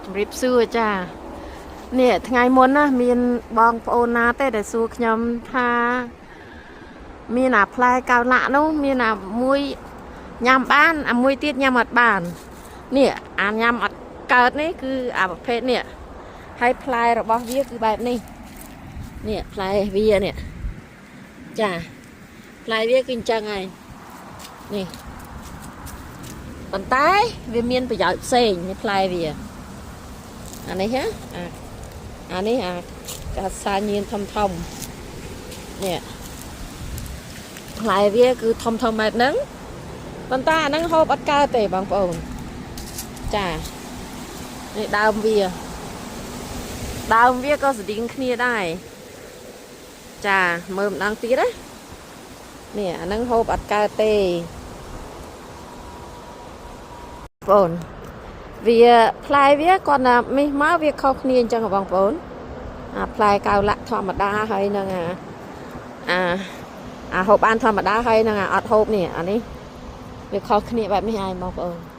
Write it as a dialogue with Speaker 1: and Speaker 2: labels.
Speaker 1: ជំរាបសួរចានេះថ្ងៃមុនណាមានបងប្អូនណាទេដែលសួរខ្ញុំថាមានអាផ្លែកៅឡាក់នោះមានអាមួយញ៉ាំបានអាមួយទៀតញ៉ាំអត់បាននេះអាញ៉ាំអត់កើតនេះគឺអាប្រភេទនេះហើយផ្លែរបស់វាគឺបែបនេះនេះផ្លែវានេះចាផ្លែវាគឺអញ្ចឹងហើយនេះប៉ុន្តែវាមានប្រយោជន៍ផ្សេងនេះផ្លែវា អានេះហ៎អាអានេះអាកាសាញៀនធំធំនេះផ្លែវាគឺធំធំបែបហ្នឹងប៉ុន្តែអាហ្នឹងហូបអត់កើតទេបងប្អូនចានេះដើមវាដើមវាក៏ស្តៀងគ្នាដែរចាមើលម្ដងទៀតណានេះអាហ្នឹងហូបអត់កើតទេបងប្អូន វាផ្លែវាគាត់ណាមីសមកវាខុសគ្នាអញ្ចឹងបងប្អូនអាផ្លែកៅឡាក់ធម្មតាហើយនឹងអាអាអាហូបបានធម្មតាហើយនឹងអាអត់ហូបនេះអានេះវាខុសគ្នាបែបនេះឯងបងប្អូន។